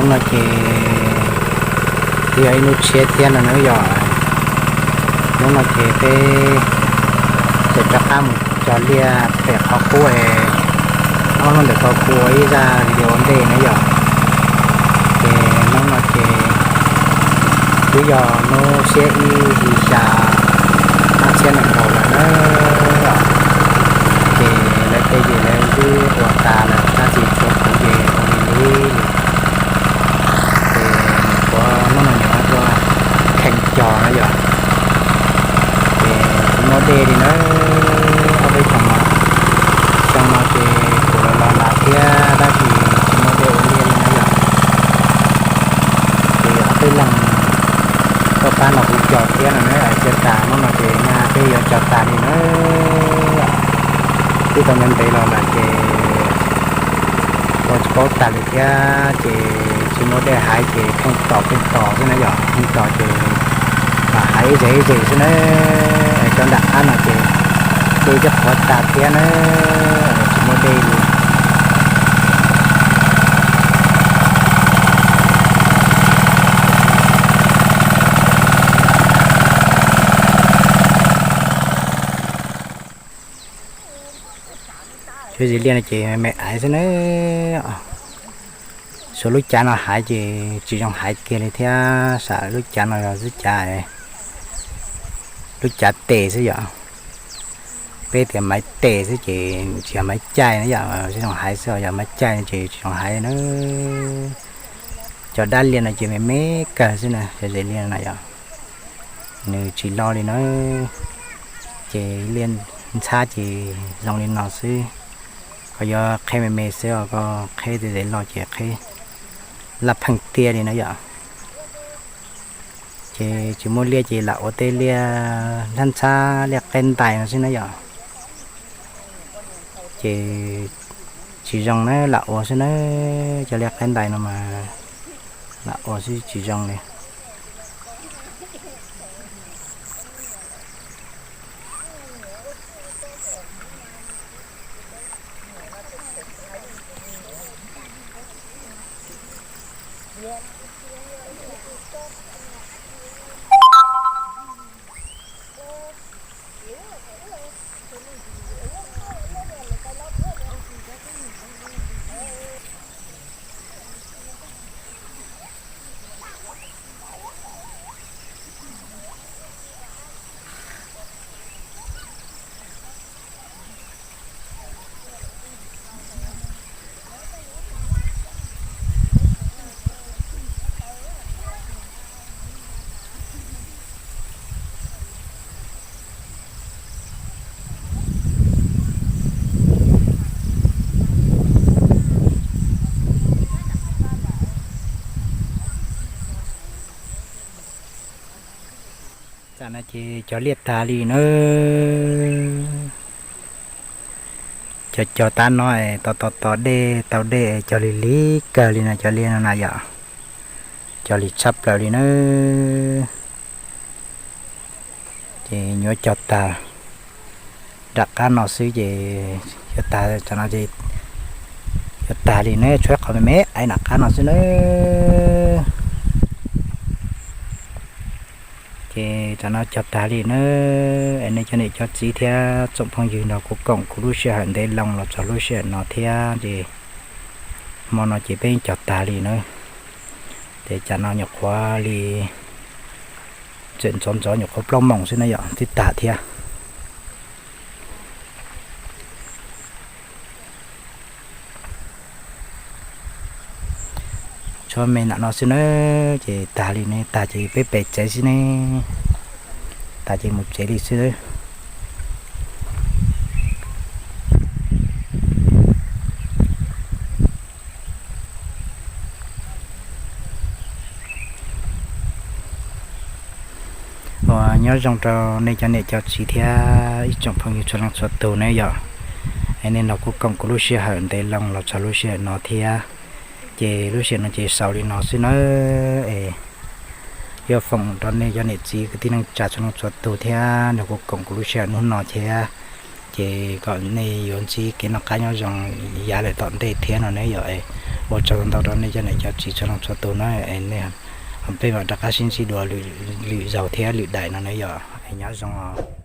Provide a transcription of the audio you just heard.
No ces twb yog ib hnub tshiab thiab no na yom. Hnub no ces peb tseem rov qab mus cog liaj pem qhov qub es ob hnub ntawm ko kuv ua ib zaj video ua ntej na yom. Ces hnub no ces twb yog hnub xiab ib hli xya, ob txhiab nees nkaum lawm na. Ces lawv tej ces lawv twb ua tas lawm, tab sis tshuav kuv ces ua li ib li. Ces nyuam qhuav hnub no nyuam qhuav tuaj kheej cog na yom. Ces tsis muaj dej li na, ob peb xyoo no, xyoo no ces kuv los los lav thiab tab sis tsis muaj dej ua liaj li na yom. Ces ob peb leeg tuaj pab nrog kuv cog thiab no na, cog tas hnub no ces nyaj peb yuav cog tas li na. Twb tau ntev ntev los lawm ces ua tsis paub tag li thiab ces tsis muaj dej haiv ces pheej tos pheej tos xwb na yom, pheej tos ces mam haiv ib zes ib zes xwb na. Es cov nram qab no ces dej twb qhuav tas thiab na, tsis muaj dej li. Cov zes liaj no ces me me aiv xwb na. Suav lub cav no haiv ces tsis zoo haiv kiag li thiab, sam lub cav no yog lub cav, lub cav tes xwb yom. Peb tias maiv tes xwb ces tsis yog maiv caij na yom, tsis zoo haiv xwb, yog maiv caij ces tsis zoo haiv na. Cov dab liaj no ces me me kawg xwb na, cov zes liaj no yom, nws tsis loj li na. Ces liaj ntxhab ces zoo li no xwb. Koj yuav qheb me me xwb os, koj qheb tej zes loj ces qheb laj pheej tiag li na yom. Ces tsis muaj liaj ces lam ua tej liaj ntxhab ntxhab, liaj qeb ntais no xwb na yom. Ces tsis zoo na, lam ua xwb na, cov liaj qeb ntais no mas lam ua xwb tsis zoo li. Tam no ces cog liaj tag li na. Cog cog tab no es tos tos tos dej tau dej es cog lig lig kawg li no, cov liaj no na yom. Cog lig tshaj plaws li na. Ces nyuam cog tag nram qab no xwb ces cog tag tam no ces cog tag li na, tshuav qhov me me aiv nram qab no xwb na. Ces tam no cog tag li na. Es nej cov niam cov txiv thiab tsoom phooj ywg nrog kuv koom kuv lub sij hawm ntev loo los txog lub sij hawm no thiab ces hmo no ces peb cog tag li na. Ces tam no nyuam qhuav li tseem ntxov ntxov nyuam qhuav plaub moos xwb na yom, twb tag thiab. Tshuav me nram no xwb na, ces tag li ne, tag ces peb pem tsev xwb ne, tag ces mus tsev li xwb. Uas nyob zoo rau nej cov niam cov txiv thiab ib tsoom phooj ywg txhua leej txhua tus ne yom. Es nej nrog kuv koom kuv lub sij hawm ntev loo los txog lub sij hawm no thiab. Ces lub sij hawm no ces xaus li no xwb nawb. Es yuav foom rau nej cov niam txiv kwv tij neej tsa txhua leej txhua tus thiab nrog kuv koom kuv lub sij hawm hnub no thiab. Ces kom nej yuav ntsib kev noj qab nyob zoo yav lawm tom ntej thiab no ne yom. Ua tsaug ntau rau nej cov niam cov txiv txhua leej txhua tus na, es nej, peb mam rov qab sib ntsib dua lwm zaus thiab lwm daim no na yom, es nyob zoo.